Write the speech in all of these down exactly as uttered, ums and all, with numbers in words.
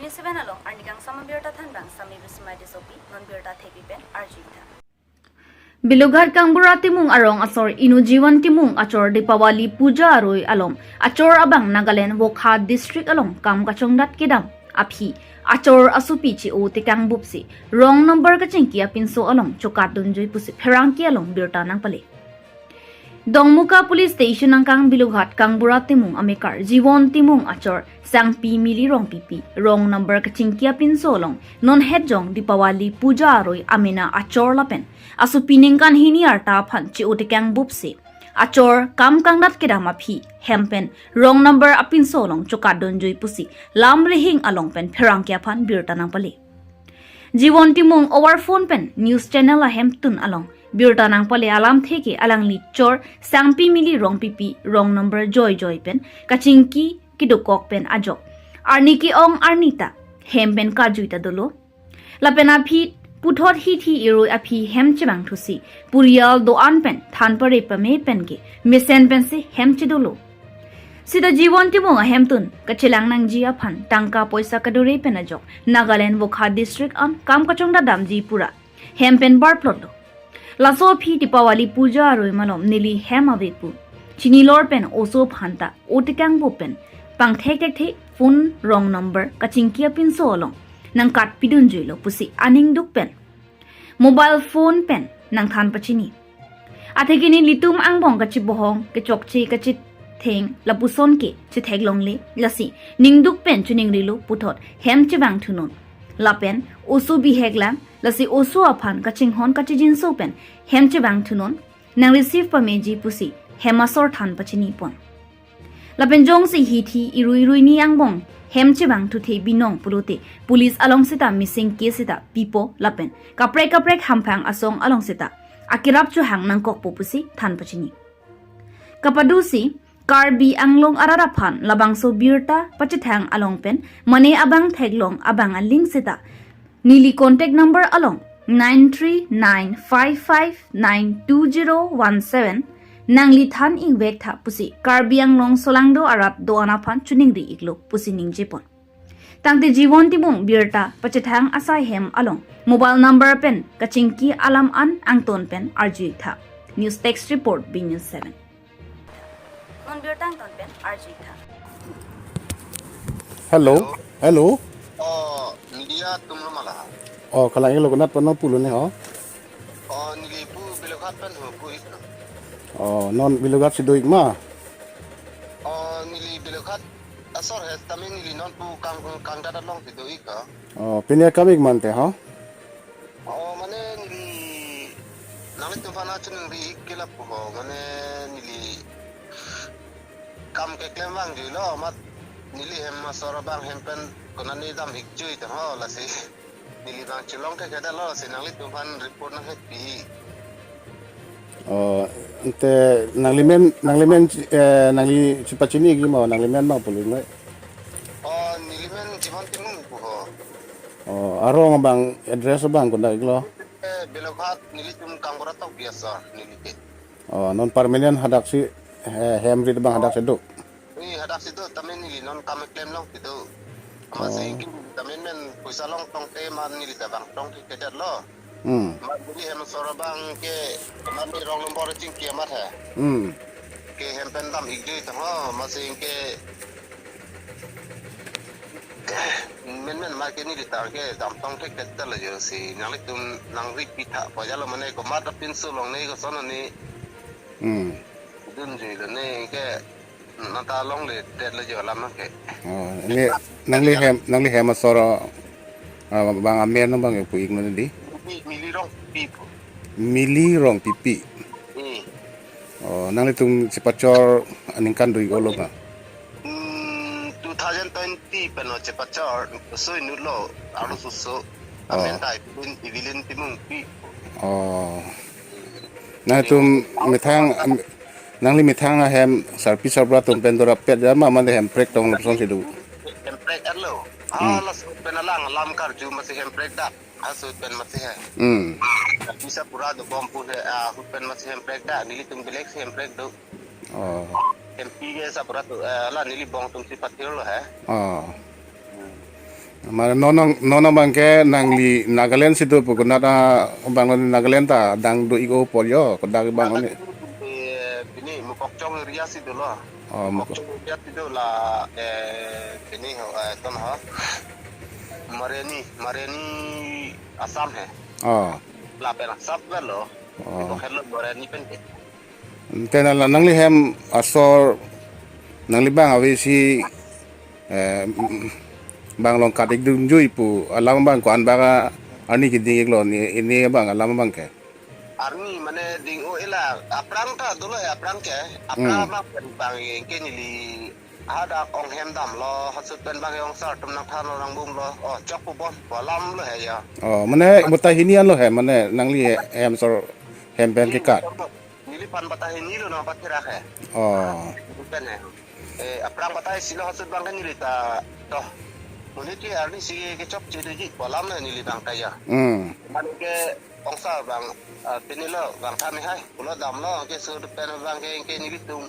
Seven along arni kangsam abirta thanbang Sami Bismai Tissopi, non birta thepi pen arju-ik tha. Bilughat Kangbura Timung arong asor Inu Jiwon Timung achor Deepawali Puja aroi along achor abang Nagaland Wokha District along kam kachongdat kedam aphi achor asopi che-o tekang bupsi wrong number kachingki apinso along chokatdunjui pusi pherangke along birta nangpale. Dongmukak Police Station angkang Bilughat Kangbura Timung amekar Jiwon Timung achor Sangpi Mili Rongpipi wrong number kachingki apinso along non hetjong Deepawali Puja aroi amena achor lapen asopi ningkan hini arta aphan che-o tekang bupsi achor kam kangdat kedam aphi hem pen wrong number apinso along chokatdunjui pusi lam rihing along pen pherangke aphan birta nangpale. Jiwon Timung over phone pen news channel ahemtun along birta nangpale alamthe ke alangli chor Sangpi Mili Rongpipi wrong number joijoi pen kachingki kedokok pen ajok arni ke-ong arni ta hem pen kajui ta dolo. Lapen aphi puthot hithi irui aphi hem chevangthusi purial do-an pen than pare pame pen ke mesen pensi hem chedolo. Sita Jiwon Timung ahemtun kachelang nangji aphan tangka poisa kadure pen ajok Nagaland Wokha District an kam kachongdat damji pura hem pen barplot do. Laso aphi Deepawali Puja aroi malom neli hem ave pu chinilor pen oso aphan ta o tekang bup pen pangthek thekthe phone wrong number kachingki apinso along nangkatpidunjuilo pusi aning duk pen mobile phone pen nangthan pachini. Atheke nelitum angbong kachebohong, kechokche, kachetheng lapuson ke chetheklongle, lasi ning duk pen choningrilo puthot hem chevangthunon. Lapen oso bihek lang, lasi oso aphan kachinghon kachijinso pen hem chevangthunon, nang receive pameji pusi hem asor than pachinipon. Lapen jongsi hithi irui irui ni angbong hem chevangthuthe binong pulote police along sita missing case sita pipo lapen kaprek kaprek hamphang asong along sita akerap chohang nangkokpo pusi than pachini. Kapadusi Karbi Anglong arat aphan labangso birta pachethang along pen mane abang theklong abang aling sita neli contact number along nine three nine five five nine two zero one seven nangli than ingvek tha pusi Karbi Anglong Solangdo arat do-an aphan choningri-iklo pusi ningjepon. Tangte Jiwon Timung birta pachethang asai hem along mobile number pen kachingki alam an angton pen arju-ik tha. News Desk Report, B News seven. Non birta angton pen arju-ik tha. Hello. Hello. Oh, media atum lo ma la? Oh, kalang-iklo, konat pen non pulo ne ho? Oh, neli pu Bilughat pen ho pu-ik. Oh, non Bilughat si do-ik ma? Oh, neli Bilughat asor he, tame neli non pu kang, kangdat along si do-ik ho. Oh, pine kam-ik mante ho? Oh, mane neli nanglitum aphan choningri-ik ke lapu ho, mane neli kam keklem vangjuilo, amat neli hem asor abang hem pen konane dam-ikjui tang ho, lasi neli abang chelong thekthedetlo, lasi nanglitum aphan report nanghepi. Oh, ante nanglimen, nanglimen, eh, nangli chepachiniji ma, nanglimen ma pulo ne? Oh, nelimen Jiwon Timung pu ho. Oh, arong abang, address abang konat-iklo? Eh, Bilughat, nelitum Kangbura Tokbi asor neli ke. Oh, non permanent hadaksi, eh, hem rit abang hadaksi do? Eh, hadaksi do, tame neli non kam keklem along si do. Amatsi, oh, ke tame men poisa long tangte ma neli ta abang tong thekthedetlo. Hmm. Amat neli hem asor abang ke, amat neli wrong number chingki amat he. Hmm. Ke hem pen dam-ikjui tang ho, amatsi ke menmen amat ke neli ta ke dam tong thekthedetlo jo, si nanglitum nangripi tha pajalo, mane komat apinso along ne, koson ne. Hmm. Dunjuilo ne ke, nangta longledetlo jo alam ke. Oh, ne, nangli hem, nangli hem asor, ah, abang amen abang pu-ik non di? Mili, Mili Rongpipi pu. Mili Rongpipi. Hmm. Oh, nanglitum chepachor aningkan do-ik olo ma? Hmm, two thousand twenty pen lo chepachor, so inutlo, arloso. Oh. Amen ta Evelyn, Evelyn Timungpi. Oh. Nanglitum methang, am, nangli methang ahem sarpi sarbura atum pen dorap pet ma, mane hemprek tong lapuson si do? Hemprek-etlo. Hmm. Ah, laso pen alang alam karju amatsi hemprek dak. Ahut pen amatsi he. Hmm. Bisa pura dobom pu he, ah, ahut pen amatsi hemprek dak, nelitum bilek si hemprek do. Oh. Hempi ke sarbura atum, eh, la neli bong atum si pathirlo he. Oh. Hmm. Mane non non non abang ke nangli Nagaland si do pu konat abang lo, Nagaland ta dang do-ik-o pu jo, kodak abang lo ne. Eh, pini Mokokchung area si dolo. Oh, Mokok- Mokokchung area si do la, eh, pini ho, eh, ton ho. Mareni, Mareni Assam he. Oh. Lapen Assam lo. Oh. Mokokchung lo Mareni pen ke. Ante nangli hem asor nangli bang ave si, eh, bang long kat-ik dunjui pu alam abang ko-an bak arni keding-iklo, ne, ne abang alam abang ke. Arni mane ding-o-e la, aphrang ta dolo he aphrang ke, aphrang Hmm. abang pen bang ke neli hadak ong hem damlo, hosut pen bang ke ong sar atum nangthanlo nangbomlo, oh, chok pu bon, pu alam lo he ya. Oh, mane bata hini anlo he, mane nangli he-, hem asor hem pen kekat. Neliphan bata hini lo nangpatherak he. Oh. Pen he. Eh, aphrang bata isi lo hosut bang ke neli ta, toh. Monit ke arni si kechokche doji pu alam lo neli bang ta ya. Hmm. Mane ke ong sar bang, ah, pini lo bang tha me hai, pulo damlo, ke sur pen bang ke, ke nelitum.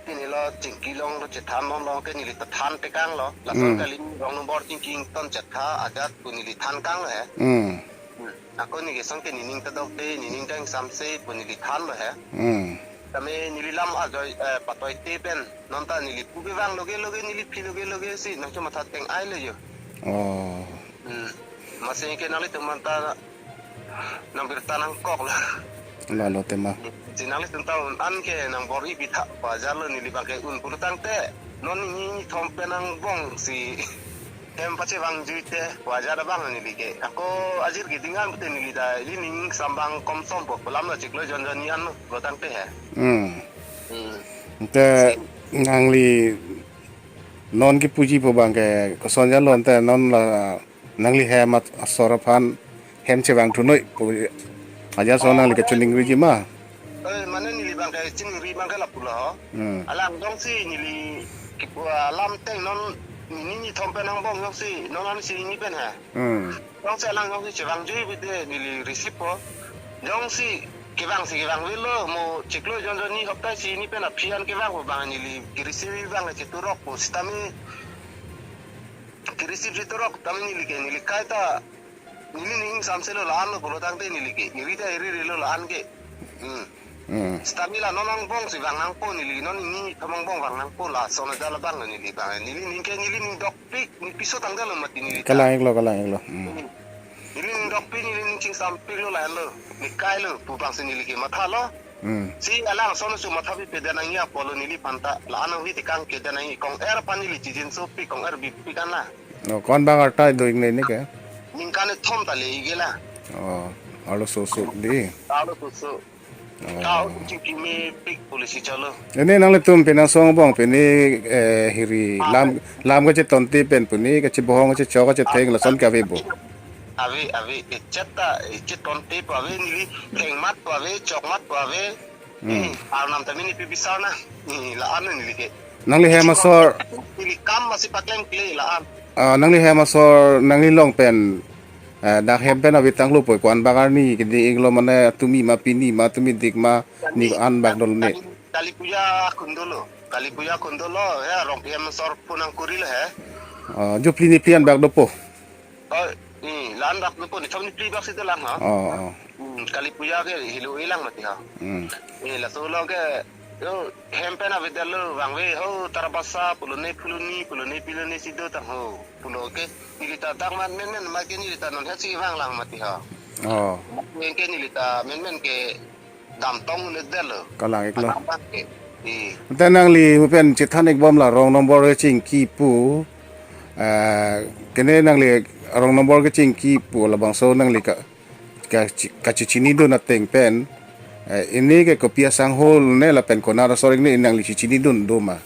Pini lo chingki longlo, chethan longlo, ke neli ta than tekanglo. Lason Hmm. kali rong nombor chingki ington chetha ajat pu neli than kanglo he. Hmm. Hmm. Ako neli son ke nening ta dokde, nening ta ingsamse pu neli thanlo he. Hmm. Tame neli lam ajoi, eh, patoite pen, non ta neli pu kevang loge loge, neli phi loge loge si nangcho matha teng-ai lo jo. Oh. Hmm. Masi ke nanglitum anta nangbirta nangkoklo. Lalo tema. Si nanglitum ta un-an ke nangbor-i pitha pu ajat lo neli bang ke un pulotangte. Non nini nithom pen angbong si hem pachevangjuite pu ajat abang neli ke. Ako ajir keding an pute neli ta ili ning sambang komsom po pu alam lo chiklo jon jon ni an lo pulotangte he. Hmm. Hmm. Ante nangli non kepuji pu bang ke koson jalo ante non la nangli hem at-, asor aphan hem chevangthunoi pu ajat ason nangli kachiningriji ma? Eh, mane neli bang ke chiningri bang ke lapulo ho. Hmm. Alang jongsi neli kipu alam teng non nini nithom pen angbong jongsi non an si neli pen he. Hmm. Jongsi alang jongsi chevangjuibe te neli receive po. Jongsi kevang si kevangvelo mo chiklo jon jon ni hopta si neli pen aphi an kevang po bang neli ke-receive bang cheturok po sitame ke-receive cheturok tame neli ke neli kaita neli ning ingsamse lo la-an lo pulotangte neli ke iri ta iri ri lo la-an ke. Hmm. Hmm. Sitame la non angbong si vang nangpo neli non nini nithom angbong vang nangpo lason ajat abang lo neli bang. Neli ning ke neli ning dokpik, neli piso tangdet lo mati neli ta. Kalang-iklo, kalang-iklo. Hmm. Hmm. Neli ning dokpik, neli ning chingsampiklo la-an lo. Neli kailo pu bang si neli ke mathalo. Hmm. Si alang ason su matha pipedet nangji apotlo neliphan ta la-an nangvi tekang kedet nangji kong-er aphan neli chijinso pik kong-er bipik an la. Oh, ko-an bang arta do-ik ne ne ke? Ningkan kethom ta le-ik la. Oh, arloso so di. Arloso so. Oh. Ta o chingki mepik policy chalo. Ini nanglitum pini asong angbong pini, eh, hiri Ah. lam, lam kachetonte pen pini kachebohong kachechok kachetheng lason ke ave bo? Ave, ave, echet ta, echet tonte pu ave neli, thengmat pu ave, chokmat pu ave. Hmm. Eh, arnam tame neli pibisar na. Eh, la-an neli ke. Nangli hem asor. Neli kam masi pakleng kle la-an. Ah, nangli hem asor, nangli along pen, eh, dak hem pen ave tanglo poi, ko-an bak arni keding-iklo mane tumi ma pini ma tumi dik ma ni ko-an bak dolo ne. Kali, Kali Puja kun dolo. Kali Puja kun dolo, ya, rong hem asor pu nangkurilo he. Ah, jo phli ni phli an bak dopo. Oh, ni, la-an bak dopo ni, chom ni phli bak si dolang ha. Oh, oh. Hmm, Kali Puja ke helo-i lang mati ha. Hmm. Eh, laso lo ke, yo, hem pen avedetlo, vangve, ho, Tarabasa, pulone, puloni, pulone, pilone, si do tang ho, pulo ke, neli ta dak man, men, men, ma ke neli ta non het si vang lang mati ha. Oh. Yang ke neli ta, men, men ke, damtong un-edetlo. Kalang-iklo. Anak bang ke. Eh. Ante nangli hu pen chethan-ik bom la rong nombor kechingki pu, eh, kene nangli rong nombor kechingki pu labangso nangli ka, ka, kachechinidun ateng pen, eh, ini ke kopi asangho ne lapen konat asor ne nangli chechinidun do ma?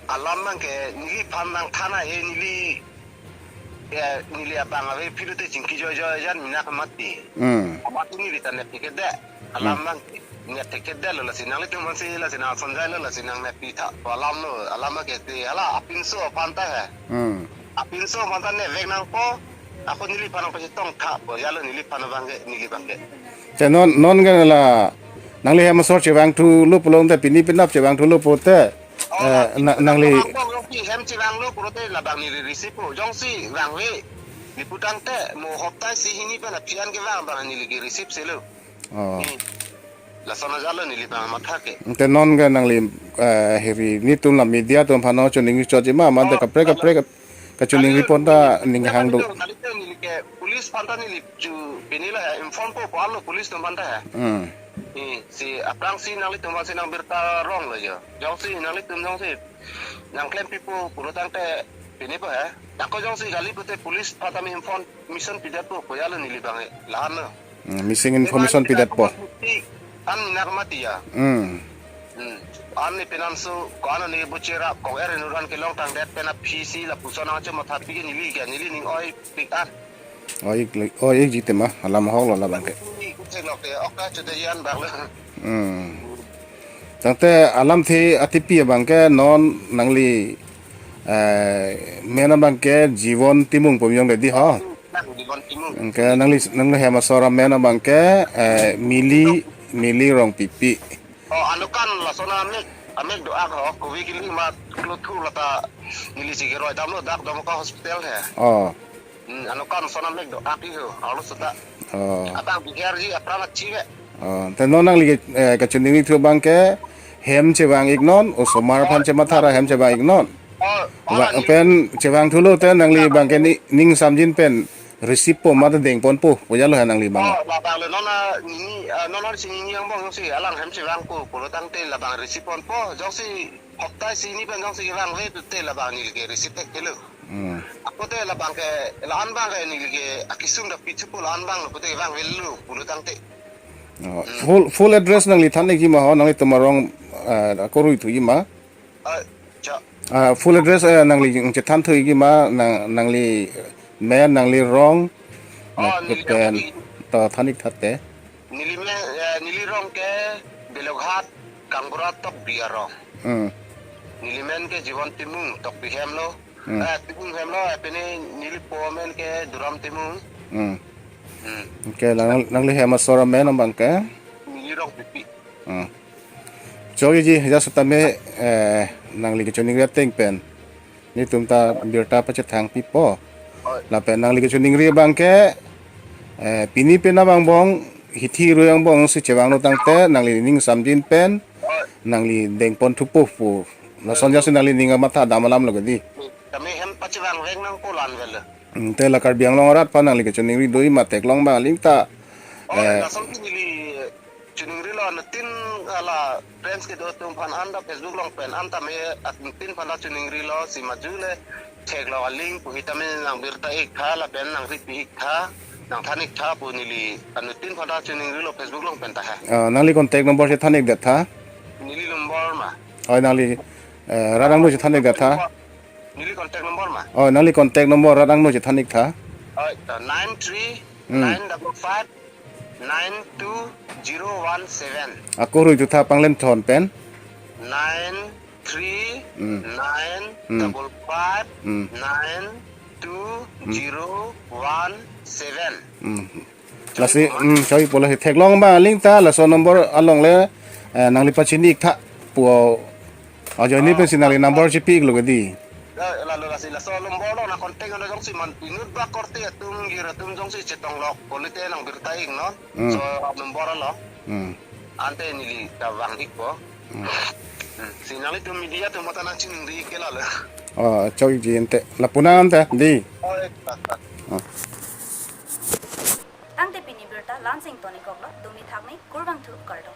Alam bang ke neliphan nangthan a-e neli, ya, neli abang ave philo te chingki joijoi jan mina ke mati. Hmm. Amat neli ta nep thekthedet. Alam Hmm. bang ke nep thekthedetlo lasi nanglitum ansi lasi nang sonjailo lasi nangnep pitha pu alam lo. Alam bang ke te hala apinso aphan ta he. Hmm. Apinso aphan ta nepvek nangpo. Ako neliphan nangpachetong tha pu ajat lo neliphan bang ke, neli bang ke. Te non, non ke la nangli hem asor chevangthulo pulote pini penap chevangthulo pote. eh, na-, nangli. Abang jongsi hem chevanglo pulote labang neli receive po. Jongsi vangve, neli putangte mo hopta isi hini pen aphi an kevang abang neli ke receive selo. Oh. Hmm. Lason ajatlo neli abang matha ke. Te non ke nangli, eh, heri netum la media atum aphan chiningri chotji ma, mante, oh, kaprek, kaprek kachiningri pon ta ning hang do. Neli ke police aphan ta neli chu pini la he, inform po po alo police atum aphan ta he. Hmm. Isi aphrangsi nanglitum aphansi nang birta ronglo jo. Jongsi nanglitum jongsi nang klem pipo pulotangte pini po he. Nangko jongsi gali pute police aphan ta mi information pidetpo, koyalo neli abang he. La-anlo. Hmm, missing information pidetpo. An nang mati ya. Hmm. Hmm. An ne penanso ko-an ne bochera ko er inut an kelongtangdet pen aphi si lapuson nangcho matha pi ke neli ke neli ning oi pik an. Oi, oi, oi, jite ma, alam ahok lo labang ke. Ni kuthek lok te, ok ta chude yan bak lo. Hmm. Tangte alamthe atipi abang ke non nangli, eh, men abang ke Jibon Timung pu yong dei ho. Nang Jibon Timung. Anke nangli, nangli hem asor amen abang ke, eh, Mili, Mili Rongpipi. Oh, anukan lason amek, amek do-ak ho, covid kili ma klothu lata neli si keroi damlo dak Dhamaka hospital he. Oh. Hmm, anukan lason amek do-ak iho, alo seta. Oh. Abang biharji apran achi ve. Oh, te non nangli ke, eh, kachiningri thu abang ke hem chevang iknon, osomar aphan chematha ra hem chevang iknon. Oh, oh, ba, neli pen chevang thulo te nangli abang ke ni, ning samjin pen receive po mate dengponpo, koyalo he nangli abang. Oh, labang le non a nini, ah, non a si nini angbong jongsi alang hem chevangpo pulotangte labang receive ponpo, jongsi hopta isi hini pen jongsi kevangve pute labang neli ke receive thekthelo. Hmm. Ako te labang ke la-an abang ke neli ke akesung ta pithupo la-an abang lo pute kevangvelo pulotangte. Oh, hmm. Full, full address nangli than ikji ma ho, nanglitum arong, eh, akorui thuji ma? Ah, cha. Ah, full address, eh, nangli chethan thuji ma, nang, nangli men, nangli rong, oh, nangli pen, than ik, to than ik tha te. Neli men, eh, neli rong ke Beloghat, Kangbura Tokbi arong. Hmm. Neli men ke Jibon Timung, Tokbi hem lo. Hmm. Eh, Timung hem lo, eh, pini neli po amen ke Duram Timung. Hmm. Hmm. Anke nang, nangli hem asor amen abang ke? Mili Rongpipi. Hmm. Chokji, ja setame, eh, nangli kachiningri ateng pen netum ta birta pachethang pipo. Oi. Lapen nangli kachiningri abang ke, eh, pini pen abang angbong, hithi rui angbong si chevanglo tangte, nangli ning samjin pen, oi, nangli dengpon thupo pu. Lason jasi nangli ning amatha dam alam lo ke dei. Tame hem pachevang veng nangpo la-an velo. Hmm, te la Karbi Anglong arat aphan nangli kachiningri doji ma theklong abang aling ta. Oh, eh, lason ke neli chiningrilo, anuttin hala friends kedo atum aphan an ta Facebook along pen an tame anuttin aphan ta chiningrilo, si maju le theklong aling pu hi tame nang birta ik tha lapen nang ripi ik tha, nang than ik tha pu neli anuttin aphan ta chiningrilo Facebook along pen ta he. Ah, nangli contact number chethan ikdet tha? Neli number ma. Oi, nangli, eh, rat angno chethan ikdet tha? Neli contact number ma. Oh, nangli contact number rat angno chethan ik tha? Oh, to nine three nine double five nine two zero one seven. Hmm. Ako rui tu tha panglen thon pen. Nine three nine double five nine two zero one seven. Hmm. Lasi, hmm, choi po lasi theklong abang aling ta, laso number along le, eh, nangli pachini ik tha pu. Ajoine pen si nangli number chipi ik lo ke dei. Eh, lalu lasi laso number lo nang contact lo jongsi man inut ba korte atum gir atum jongsi chetong lok kolite nang birta ik non. Hmm. So number lo. Hmm. Ante neli ta vang ikpo. Hmm. Hmm. Si nanglitum media atum mata nang chiningri ik ke lalo. Oh, chokji ante. Lapu-an ante dei. Oh, eh, ta, ta. Oh. Tangte pini birta la-an si ingtonik kok lo, dumi thak ni, kurvangthu kardom.